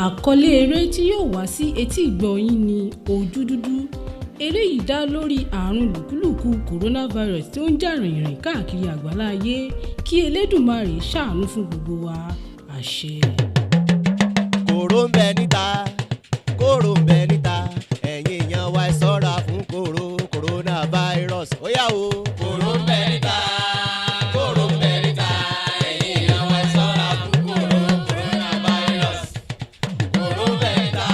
Àkọlé eré tí yóò wá sí etí ìgbọ́ yín ni Ojú Dúdú. Eré yìí dá lórí àrùn lùkúlùkù coronavirus tí ó ń jà rìnrìn káàkiri àgbáláyé. Kí Elédùmarè ṣàánú fún gbogbo wa. Àṣẹ. Kòró ń bẹ níta, kòró ń bẹ níta, ẹ̀yin èèyàn wa, ẹ ṣọ́ra fún kòró, coronavirus, ó yá o. Kòró ń bẹ níta, kòró ń bẹ níta, ẹ̀yin èèyàn wa, ẹ ṣọ́ra fún kòró, coronavirus. Kòró ń bẹ níta,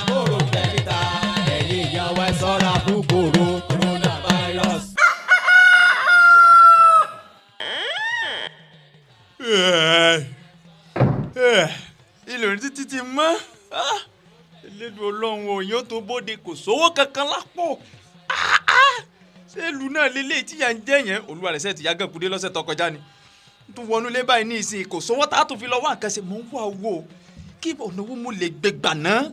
kòró ń bẹ níta, ẹ̀yin èèyàn wa, ẹ ṣọ́ra fún kòró, coronavirus. Ilé òní títí ti mọ́. Elédùn Ọlọ́run o, yóò tó bóde, kò sówó kankan lápò. Ṣé ìlú náà lélẹ̀ tí yà ń jẹ́ yẹn? Olúwa rẹ̀ sẹ́ẹ̀ ti yágàn kúdé lọ́sẹ̀ tó kọjá ni tó wọnú ilé báyìí ní ìsìn, kò sówó tá a tún fi lọ wá nǹkan ṣe. Mò ń wá owó kí ọ̀nà owó mo lè gbé gbà náà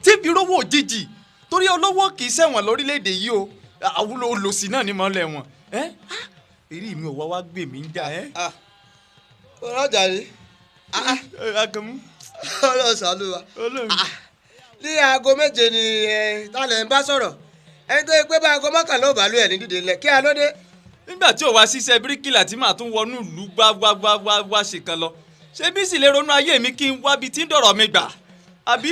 tí fi rówó òjijì, torí olówó kì í ṣẹ̀wọ̀n lórílẹ̀‐èdè yìí o, àwùlọ olòṣì náà ni mo lẹ̀ wọ̀n ẹ́. Eré mi ò wá wá gbè mí ń jà ẹ́. Ọlọ́jà ni. Akànmú. Ọlọ́run ṣàánú wa. Ọlọ́run. Ní aago 7 ni ẹ tálẹ̀ ń bá sọ̀rọ̀, ẹni tó yẹ pé bá aago 11 ò bá lù ẹ̀ ní dìde ńlẹ̀ kí a lóde. Nígbà tí ò wá ṣiṣẹ́ bíríkìlà tí màá tún wọnú ìlú gbá wá wá wá wá ṣe kan lọ, ṣé bí sì lè ronú ayé mi kí n wábi tí ń dọ̀rọ̀ mi gbà àbí?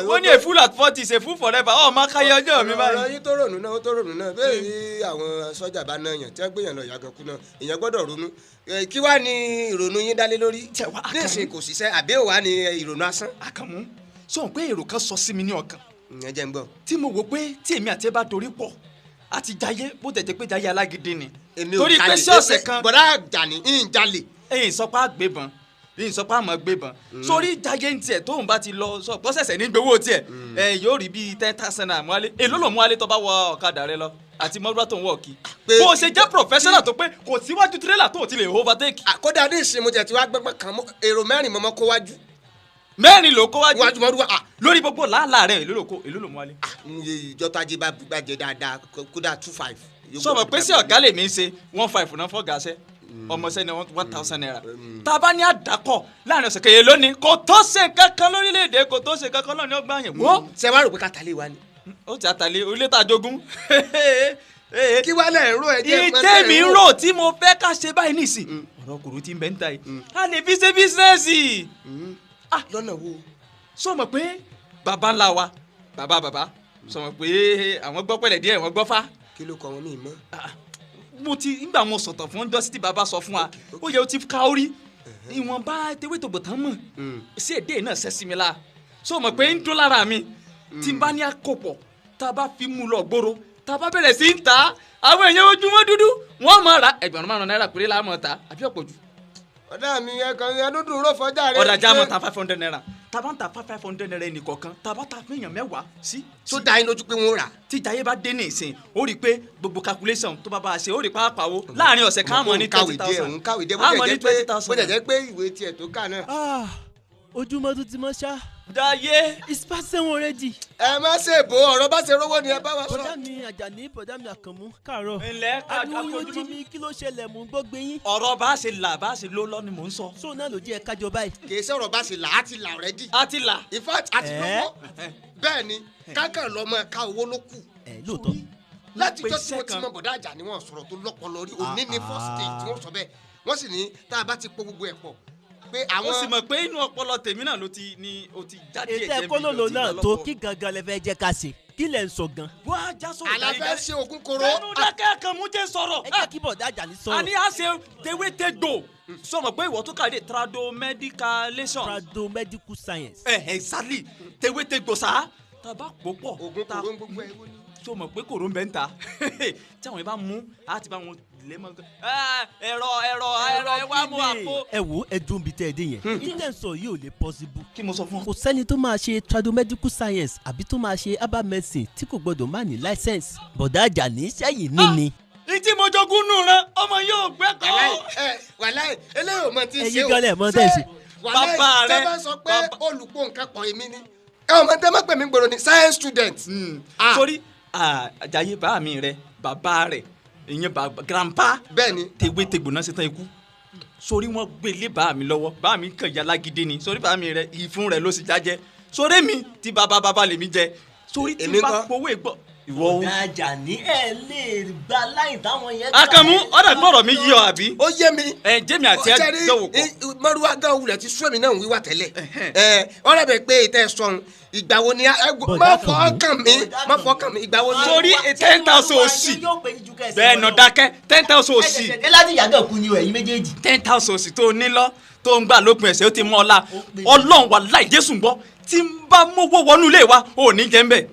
Wọ́n ní a fool at 40 is a fool forever. Ọ̀ máa káyé ọjọ́ mi báyìí. Ọ̀rọ̀ yín tó rònú náà, ó tó rònú náà bẹ́ẹ̀ ni àwọn sọ́jà bá náà yàn tí wọ́n gbé yàn lọ yàgàn kú náà, èèyàn gbọ́dọ̀ ronú. Kí wàá ní ìrònú yín dálé lórí? Ní ìsìn kò ṣiṣẹ́, àbí ò wá ní ìrònú asán? Àkànmú, sọ pé èrò kan sọ sí mi ní ọkàn. Ìyẹn jẹ́ ń gbọ́. Tí mo wò pé tí èmi àti ẹ bá dorí pọ̀ àti jayé, bó tẹ̀ jẹ́ pé jayé alágídí ni. Èmi ò Torí pé jalè. sí ọ̀sẹ̀ kan. Bọ̀dá Àjàní ń jalè. Ẹ̀yin sọ pé àgbébọn, ẹ̀yin sọ pé àmọ́ gbébọn sórí jayé ń tiẹ̀, tóun bá ti lọ sọ pọ́sẹ̀sẹ̀ ní gbowó tiẹ̀, ẹ yóò rí bíi 10,000 naira mọ́lé. Èló ló mú alẹ́ tó bá wọ ọ̀kadà rẹ lọ àti mọ́tò tó ń wọ̀ kí? Bó o ṣe jẹ́ professional tó pé kò síwájú tírélà tó o ti lè overtake. Kódà ní ìsinmi mo tẹ̀ tí wàá gbẹ́gbẹ́ kan èrò mẹ́rin mọ́mọ́ kó wájú. Mẹ́rin ló kó wájú. Wájú mọ́rúwá. Lórí gbogbo làálàá rẹ̀, èló ló kó, èló ló mú wálé? Iye ìjọ tó ajé bá gbàjẹ dáadáa, kódà two five. Sọmọ pé sí ọ̀gá lèmi ń ṣe, one five náà fọ́gà ṣẹ́, ọmọọṣẹ́ ni 1,000 naira. Tá a bá ní àdàkọ láàrin ọ̀sẹ̀ kẹyẹ lónìí, kò tó ṣe kankan lórílẹ̀‐èdè, kò tó ṣe kankan lọ́nà ọgbà yẹn wó. Ṣé wàá rò pé ká talé wa ni? Ó ti àtàlẹ́ orílẹ̀ tá a jogún. Kí wàá lẹ̀ ń rò ẹ jẹ́? Ìtẹ́ mi ń rò tí mo fẹ́ ká ṣe báyìí nìsín, ọ̀rọ̀ kòrò tí ń bẹ ń ta yìí, a lè fi ṣe business. Lọ́nà wo? Sọ mọ̀ pé bàbá ńlá wa, bàbá bàbá, sọ mọ̀ pé àwọn gbọ́ pẹ̀lẹ́ díẹ̀, wọ́n gbọ́ fá. Kí ló kọ wọn mí mọ́? Mo ti nígbà mo sọ̀tàn fún ọjọ́ sí tí bàbá sọ fún wa, ó yẹ o ti ka orí ìwọ̀nba tewétògbò tán mọ̀ sí èdè náà ṣẹ́ sí mi la. Sọ mọ̀ pé ń dún lára mi tí n bá ní àkópọ̀, tá a bá fi mú lọ gbòòrò, tá a bá bẹ̀rẹ̀ sí ń ta, àwọn èèyàn ojúmọ́ dúdú wọ́n máa ra. 5,000 náírà péré la máa ta, àbí ọ̀pọ̀ jù? Ọ̀dà mi ẹ kàn ẹ dúdú ró fọjá rẹ. Ọ̀dà já mọ́ ta 500 naira. Tá a bá ń ta 500 naira ẹnì kọ̀ọ̀kan, tá a bá ta fún èèyàn 10 sí. Tó dá yín lójú pé wọ́n rà? Tí Jayé bá dé ní ìsìn, ó rí i pé gbogbo calculation tó bá bá a ṣe, ó rí i pàápàá wo láàrin ọ̀sẹ̀ ká mọ̀ ní 20,000. Òun kàwé díẹ̀, bó Á mọ̀ ní tẹ̀ jẹ́ pé 20,000. bó tẹ̀ jẹ́ pé ìwé tiẹ̀ tó kà náà. Ah, ojúmọ́ tún ti mọ́ ṣá. Jayé. It's past 7 already. Ẹ má ṣe bò, ọ̀rọ̀ bá ṣe rówó ni ẹ bá wa sọ. Bọ̀dá mi Àjàní, bọ̀dá mi Àkànmú, káàárọ̀. Ǹlẹ́. Ariwo yóò jí mi, kí ló ṣẹlẹ̀? Mò ń gbọ́ gbé yín. Ọ̀rọ̀ bá a ṣe là, bá a ṣe ló lọ ni mò ń sọ. Sóun náà ló jẹ́ ẹ kájọ báyìí. Kì í sọ̀rọ̀ bá ṣe là, á ti là already. A ti là. In fact, a ti Ẹ́. lówó. Bẹ́ẹ̀ ni, kákan lọ́mọ ká owó ló kù. Ẹ lóòótọ́. Láti jọ́ tí Pèsè mo ti kan. mọ bọ̀dá Àjàní, wọn sọ̀rọ̀ tó lọ́pọlọ rí. Òní ni first day tí wọ́n sọ bẹ́ẹ̀. Wọ́n sì ní tá a bá ti po gbogbo ẹ̀ pọ̀ pé Ó sì àwọn. mọ̀ pé inú ọpọlọ tèmi náà ló ti ní o ti jáde. Ètò Ẹ̀jẹ̀ ẹ̀kọ́ mi lòlò ló ti náà lọ tó lọ́pọ̀. kí gangan lẹ fẹ́ jẹ́ ká ṣe? Kí lẹ̀ ń sọ gan? Wọ́n á já sọ̀rọ̀. Àlàfẹ́ ṣe ògùn koro. Ẹnu dákẹ́ kan mú jẹ́ sọ̀rọ̀. Ẹ jẹ́ kí bọ̀dá Àjàní sọ̀rọ̀. Àní á ṣe tewétegbò. Sọmọ pé ìwọ tó kàdé tradomedicalation. Trado medical science. Ẹ exactly, tewétegbò sá, tá a bá pò pọ̀. Ògùn tá koro ń gbogbo ẹ̀ wọ́n ní. Tó mọ̀ pé kòró ń bẹ́ ń ta, tí àwọn yẹn bá mú, á ti bá wọn lé mọ́ ẹ̀rọ ẹ̀rọ ẹ̀rọ ẹ wá mú àpò. Ẹ wo, ẹ dùn bí tẹ́ ẹ dé yẹn. Intenso yìí ò lè possible. Kí mo sọ fún ọ? Kò sẹ́ni tó máa ṣe tradomedical science àbí tó máa ṣe herbal medicine tí kò gbọdọ̀ má ní license. Bọ̀dá Àjàní, sẹ́yìn ní ni. Ìtí mo jogún nù rán ọmọ yóò gbẹ́kọ̀ọ́. Wàláì ẹ, wàláì eléyìí ò mọ tí ń ṣe Ẹ̀yin o. gan lẹ̀ mọ̀ tẹ́ ẹ ṣe. Wàláì Bàbá rẹ, tẹ́ bá sọ pé olùpọ̀ nǹkan pọ̀, èmi ni. Ẹ ọmọ tẹ́ má pè mí gbòòrò ní science student. Ah. Sórí Àjàyè, bá mi rẹ, bàbá rẹ, ìyẹn bàbá grandpa. Bẹ́ẹ̀ni. Tewétegbò náà ṣe tán ikú. Sórí wọn gbé lé bá mi lọ́wọ́, bá mi kàn ya lágídí ni. Sórí bá mi rẹ ìfun rẹ ló sì jájẹ. Sórí mi tí bàbá bàbá lèmi jẹ. Sórí tí bá powó ìgbọ́. Ìwọ o. Bọ̀dá Àjàní ẹ lè gba láì táwọn yẹn. Àkànmú ọ̀dà gbọ́rọ̀ mi yí ọ àbí. Ó yé mi. Ẹ jẹ́mi àti ẹ dọ̀wọ̀ pọ̀. Mọ́rúwá gan wulẹ̀ ti sún èmi náà wíwà tẹ́lẹ̀. Ọ̀rẹ́ bẹ̀ pé ìtẹ́ sọ̀run ìgbà wo ni má fọ́ kàn mí má fọ́ kàn mí ìgbà wo ni. Sórí 10,000 òsì bẹ́ẹ̀ nà dákẹ́ 10,000 òsì. Ẹ láti yàgàn kú ni o ẹ̀yin méjèèjì. 10,000 òsì tó ní lọ tó ń gbà lópin ẹ̀sẹ̀ ó ti mọ́ ọ la Ọlọ́run wà láì Jésù gbọ́ tí ń bá mówó wọnú ilé wa ò ní jẹ́ ń bẹ̀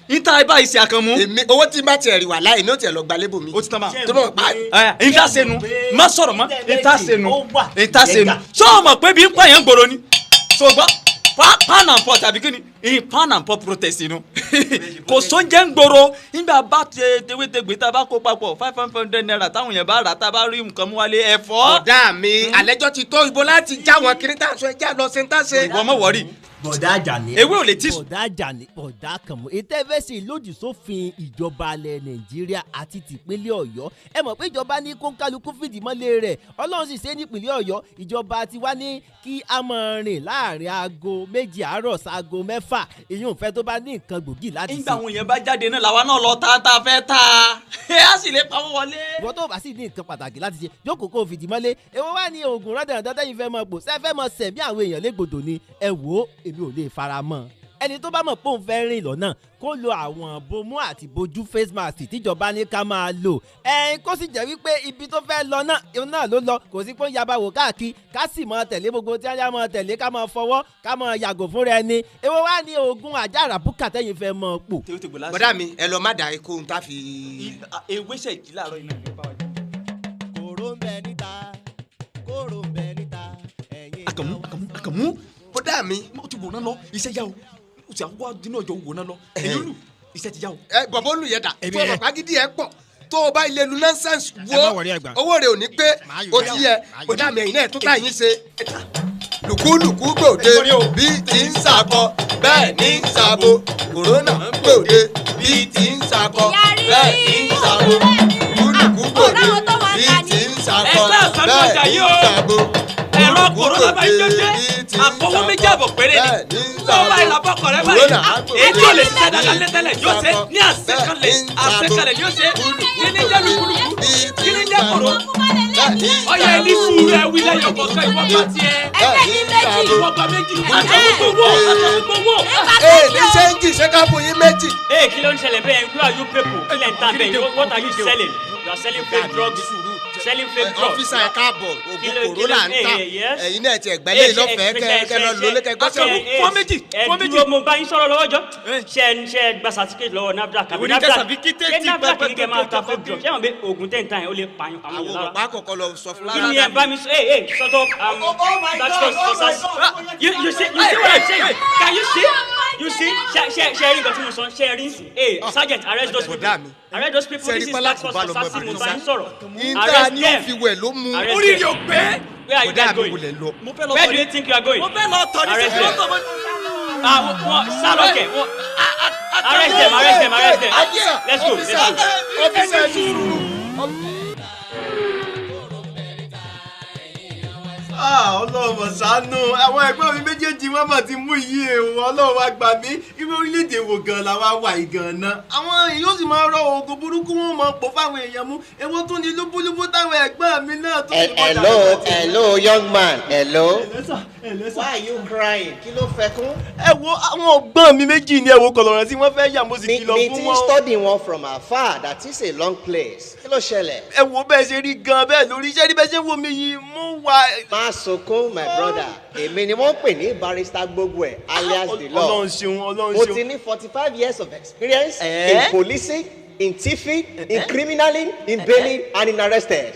níta ibà ìsì Àkànmú. Èmi owó tí n bá tiẹ̀ rí wà láì ní ó tiẹ̀ lọ gba lébò mi. Ó ti tán bá. Tó bọ̀ pa. Ẹ níta senu má sọ̀rọ̀ mọ́ níta senu níta senu sọ ma pé bí n pààyàn gbòòrò ni sọgbọ́ pan and pot àbí kí ni pan and pot protest inú kò sóúnjẹ ń gbòòrò nígbà bá tewétegbè tá a bá kó papọ̀ 500 naira táwọn yẹn bá rà tá a bá rí nǹkan mú wálé ẹ̀fọ́. Ọ̀dà mi àlejò ti tó ibo láti já wọn kiri tá a sọ ẹjẹ́ lọ sí tá a ṣe. Ìwọ mọ̀ wọ́rì. Bọ̀dá Àjàní. Ewé ò lè tí. Bọ̀dá Àjàní Bọ̀dá Àkànmú ètò ẹ̀fẹ́sì lòdì sófin ìjọba alẹ̀ Nàìjíríà àti tìpínlẹ̀ Ọ̀yọ́. Ẹ mọ̀ pé ìjọba ní kó ń kálukú fìdí mọ́lé rẹ̀. Ọlọ́run sì ṣe nípìnlẹ̀ Ọ̀yọ́. Ìjọba ti wá ní kí a máa rìn láàrin aago 2 àárọ̀ sáago 6. Ìyún fẹ́ tó bá ní nǹkan gbòógì láti ṣe. Nígbà àwọn èèyàn bá jáde náà làwa náà lọ tá a fẹ́ tá a sì lè pawó wọlé. Ìwọ tó bá sì ní nǹkan pàtàkì láti ṣe jókòó kó fìdí mọ́lé. Èwo wá ní oògùn rọ́dẹ̀rẹ̀dẹ́ tẹ́yìn fẹ́ mọ pò sẹ́fẹ́ mọ sẹ̀mí àwọn èèyàn légbodò ni ẹ wò ó èmi ò lè fara mọ́. Ẹni tó bá mọ̀ pé òun fẹ́ rìn lọ́nà kó lo àwọn bomú àti bojú face mask tíjọba ní ká máa lò. Ẹ̀ẹ́n kó sì jẹ́ wípé ibi tó fẹ́ lọ náà ló lọ kò sí pé ń yaba wò káàkiri ká sì máa tẹ̀lé gbogbo tí wọ́n máa tẹ̀lé ká máa fọwọ́ ká máa yàgò fúnra ẹni. Èwo wá ní oògùn àjàrà búkà tẹ́yìn fẹ́ mọ̀ pò. Bọ́dà mi ẹ lọ má dà ikú ohun tá a fi. Ewé ṣèjì láàárọ̀ iná ìlú bá wa jẹ. Kòró ń bẹ níta, kòró ń bẹ níta, ẹ̀yin. Àkànmú Àkànmú Àkànmú. Bọ́dà mi. Mo ti wòran lọ iṣẹ́ yá o o ti àkókò dínà ọjọ́ wòran lọ èyí lù iṣẹ́ ti yá o. Ẹ bọ̀bọ̀ lù yẹn dà tó o bọ̀ pàgídí ẹ pọ̀ tó o bá ilé lu nonsense wo owó rẹ̀ ò ní pé o ti yẹ bọ́dà mi ẹ̀yin náà tó tá yín ṣe. Lùkúlùkú gbòde bí ti ń sàkọ bẹ́ẹ̀ ní ń sàbò kòrónà gbòde bí ti ń sàkọ bẹ́ẹ̀ ní ń sàbò lùkúlùkú gbòde bí ti ń sàkọ bẹ́ẹ̀ ní ń sàbò. Ẹ̀rọ kòrónà bá yín jẹ́ àfọwọ́ 2.5 péré ni tó bá ìlà bọ́kọ̀ rẹ báyìí èyí tí ò lè ṣiṣẹ́ dáadáa lẹ́tẹ̀lẹ̀ yóò ṣe ní àṣekalẹ̀ àṣekalẹ̀ yóò ṣe kí ni jẹ́ lùkúlùkú kí ni jẹ́ kòró ọyọ ẹni sùúrù ẹ wí lẹ́yìn ọ̀kọ̀ọ̀kan ìwọ bá tiẹ̀ ìwọ bá méjì àtàwọn gbowó. Ee ní sẹ́ńjì ṣé ká fún yín méjì. Ee kí ló ń ṣẹlẹ̀ bẹ́ẹ̀? Who are you people? Kí lẹ̀ ń ta bẹ́ẹ̀? What are you selling? You are selling fake drugs. Selling fake drugs. Ọ́fíìsà ẹ̀ káàbọ̀ oògùn kòrónà ń tà ẹ̀yin náà ti ẹ̀gbẹ́lẹ̀ lọ́fẹ̀ẹ́ kẹ́ lọ lólé kẹ́ gbọ́sẹ̀ wò. Fọ́ méjì fọ́ méjì. Ẹ dúró mo bá yín sọ̀rọ̀ lọ́wọ́ jọ. Ṣé ẹ gba certificate lọ́wọ́ NAFDAC? Ìwé ní kẹsàn-án bí kí tẹ́tí Ṣé NAFDAC ní kẹ́ máa ta fake drugs? Ṣé wọn bẹ oògùn tẹ̀ ń tà yẹn ó lè pààyàn àwọn Àwọn èèyàn lára? ọ̀pá àkọ́kọ́ lọ sọ fún Kí ni ẹ bá mi sọ? Ẹ ẹ shut up. That's you you see you see what I'm saying? Can you see? You see? Ṣé ṣé ṣé rí nǹkan tí mo sọ? Ṣé rí nsìn? Hey sergeant, arrest those people. Arrest those people. This is task force assassin mo bá yín sọ̀rọ̀. Ìta ni ó fi wẹ̀ ló mú. Oríire ò pé. Where are you guys going? Where do you think you are going? Mo fẹ́ lọ tọ̀ ní Arrest sẹ́yìn. them. Ah, wọ́n sálọ kẹ̀. Arrest them, arrest them, arrest them. Let's go, let's go. Ọ́fíìsà sùúrù. Ọlọ́run mà ṣàánú àwọn ẹ̀gbọ́n mi méjèèjì wọ́n mà ti mú iye èèwọ̀ Ọlọ́run wá gbà mí irú orílẹ̀-èdè wo gan la wá wà yìí gan náà àwọn èèyàn yóò sì máa rọ oògùn burúkú wọn máa pò fáwọn èèyàn mú èwo tún ni lúbúlúbú táwọn ẹ̀gbọ́n mi náà tó ti padà. Hello, hello, young man, hello. Hello sir. Why are you crying? Kí ló fẹ́ kún? Ẹ wo àwọn ọgbọ́n mi méjì ni ẹ wo kọlọ̀rọ̀ tí wọ́n fẹ́ yà mo sì kìlọ̀ Mi fún ti wọn. study wọn from afar, that is a long place. Kí ló ṣẹlẹ̀? Ẹ wo bẹ́ẹ̀ ṣe rí gan bẹ́ẹ̀ lórí iṣẹ́ rí bẹ́ẹ̀ ṣe ń wo mi yìí mú wa. Má sunkún, my brother. Èmi ni wọ́n pè ní barrister gbogbo ẹ̀ alias the law. Ọlọ́run ṣeun, Ọlọ́run Mo ṣeun. ti ní 45 years of experience in policing, in thieving, in criminaling, in bailing and in arrested.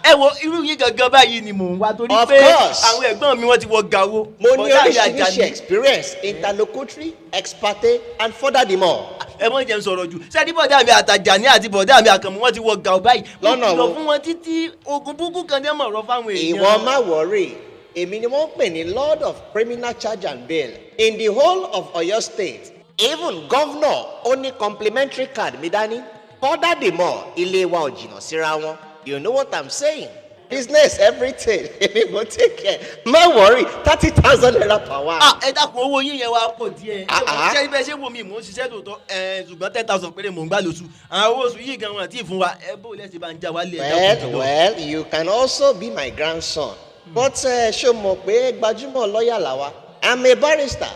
Ẹ wo irú yín gangan báyìí ni mò ń wá torí Of pé course. àwọn ẹ̀gbọ́n mi wọ́n ti wọ gàwo. Mo ní Bọ̀dá mi oríṣiríṣi Àjàní. experience, interlocutory, ex parte and furthermore. Ẹ mọ̀ jẹ́ n sọ̀rọ̀ jù sẹ́ni bọ̀dá mi àtàjàní àti bọ̀dá mi àkànmú wọ́n ti wọ gàwo báyìí. Mo Lọ́nà kìlọ̀ wo? fún wọn títí ogun burúkú kan ní ọmọ ọ̀rọ̀ fáwọn èèyàn. Ìwọ má worry, èmi ni wọ́n ń pè ní Lord of Criminal Charge and Bail in the whole of Oyo State. Even governor ó ní complimentary card mi dání. Furthermore, ilé wa ò jìnnà síra wọn. You know what I'm saying? Business, everything. Èmi mo take care. Má worry, ₦30,000 per one. Ah, ẹ dákun, owó yín yẹn wá pọ̀ díẹ̀. Ah, ah. Ṣé ibẹ̀ ṣé wo mi mò ń ṣiṣẹ́ lóòótọ́, ẹ, ṣùgbọ́n 10,000 péré mò ń gbà lóṣù. Àwọn owó oṣù yìí gan wọn àti ìfún wa, ẹ bó lẹ́sẹ̀ bá ń já wálé, ẹ dákun Well, jọ̀wọ́. well, you can also be my grandson. But ṣé o mọ̀ pé gbajúmọ̀ lọ́ọ̀yà làwa? I'm a barrister.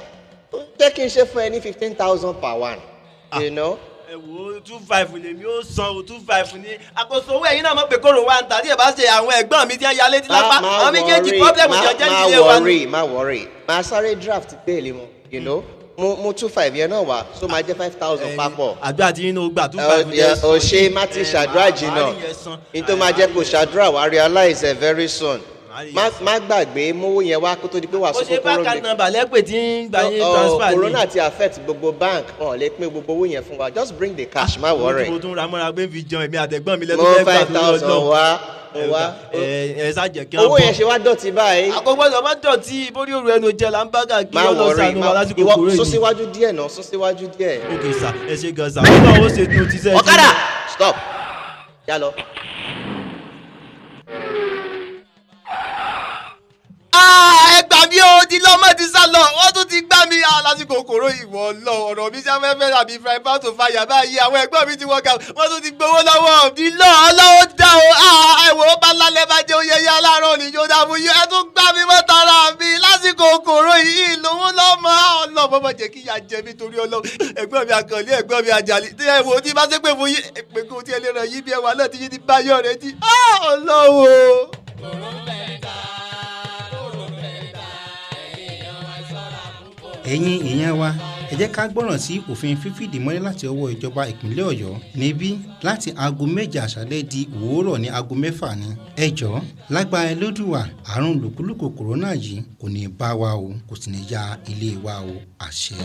Jẹ́ kí n ṣe fún ẹ ní 15,000 per one. You know? Ẹ wo, 2,500 lèmi ó san o, 2,500 ní àkóso owó. Ẹ̀yin náà mọ̀ pé kóró wa ń tà tí ẹ bá ṣe àwọn ẹ̀gbọ́n mi tí wọ́n ya létí lápá, àwọn méjèèjì problem má jọ jẹ́ má ìdílé wa ni. worry, má worry. Máa sáré draft bail wọn, you know? Mo 2,500 yẹn náà wá, so máa jẹ́ 5,000 papọ̀. Àdúrà tí yín ó gbà, 2,500 jẹ́. O ṣe má ti ṣàdúrà jìnnà. Ní tó máa jẹ́ kó ṣàdúrà, wá realize it very soon. Má gbàgbé mówó yẹn wá kó tó di pé wàá Ó ṣe sọ kókóró bákan mi. nọ́mbà lẹ́pẹ̀ tí ń gba yín Oh, transfer ni. Corona ti affect gbogbo bank, wọn ò lè pín gbogbo owó yẹn fún wa. Just bring the cash, má Owó tí worry. mo tún ra mọ́ra pé ń fi jẹun èmi àtẹ̀gbọ́n mi lẹ́tọ́ Mo fẹ́ gbà five tó thousand lọ́dọ̀. wá, mo wá. Ẹ ṣáà jẹ́ kí wọ́n Owó yẹn ṣe wá dọ̀tí báyìí. Àkọ́gbọ́dọ̀ má dọ̀tí bórí òru ẹnu jẹ́ là ń bá káàkiri. Má worry, Ọlọ́sàánú má wa lásìkò ìwọ kúrò sún yìí. síwájú díẹ̀ náà, sún síwájú díẹ̀. Ok sir, ẹ ṣe gan sir, Ọlọ́run ó ṣe tó ti sẹ́ẹ̀. Ọ̀kadà, stop, yá lọ. Ah, ẹ gbà mí o, di lọ́mọ ti sá lọ, wọ́n tún ti gbá mi. Ah, lásìkò kòró, ìwọ lọ, ọ̀rọ̀ mi sáfẹ́fẹ́ tàbí fry pan to fire báyìí. Àwọn ẹ̀gbọ́n mi ti wọ gà, wọ́n tún ti gbowó lọ́wọ́ mi lọ. Ọlọ́wọ́ dá o. Ah, ẹ̀wọ̀, ó bá lálẹ́ bá jẹ́ oyè yá láàárọ̀ níjó dá fún yín. Ẹ tún gbá mi mọ́ tara mi lásìkò kòró yìí, lówó lọ́mọ ọlọ́mọ má jẹ́ kí ìyà jẹ mí torí ọlọ́. Ẹ̀gbọ́n mi àkànlé, ẹ̀gbọ́n mi àjàlí, tí ẹ wò ó tí bá ṣépè fún yín, èpè kò tí ẹ lè ràn yín bí ẹwà náà tí yín ti bá yọ̀ rẹ tí. Ah, ọlọ́wọ́. Ẹ̀yin èèyàn wa, ẹ jẹ́ ká gbọ́ràn sí òfin fífìdí mọ́lẹ̀ láti ọwọ́ ìjọba ìpínlẹ̀ Ọ̀yọ́ níbí láti aago 7 àṣálẹ́ di òwúrọ̀ ní aago 6 ni. Ẹ jọ̀ọ́, lágbára Elédùwà, àrùn lùkúlùkù kòrónà yìí kò ní bá wa o, kò sì ní ya ilé wa o, àṣẹ.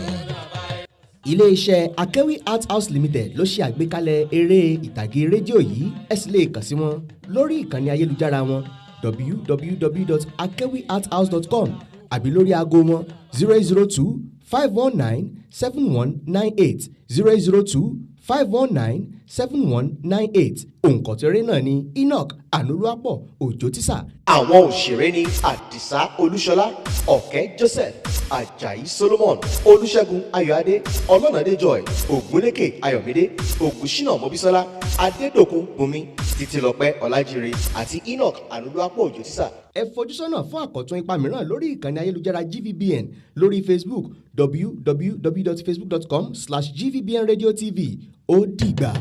Iléeṣẹ́ Akewi Art House Limited ló ṣe àgbékalẹ̀ eré ìtàgé rédíò yìí. Ẹ sì lè kàn sí wọn lórí ìkànnì ayélujára wọn www.akewiarthouse.com àbí lórí aago wọn 08025197198, 08025197198. Òǹkọ̀tẹ̀rẹ̀ náà ni Enoch Anoluapo Òjó Tísà. Àwọn òṣèré ní Àdìsá Olúṣọlá, Ọ̀kẹ́ Joseph, Ajayi Solomon, Olúṣẹ́gun Ayọ̀adé, Ọlọ́nàdé Joy, Ògúnlékè Ayọ̀mídé, Ògúnṣínà Mọ́bísọ́lá, Adédòkun Bùnmi, Títílọpẹ́ Ọlájíre àti Enoch Anoluapo Òjó Tísà. Ẹ fojúsọ́nà fún àkọ́tún ipa mìíràn lórí ìkànnì ayélujára GVBN lórí Facebook, www.facebook.com/gvbnradiotv. Ó dìgbà.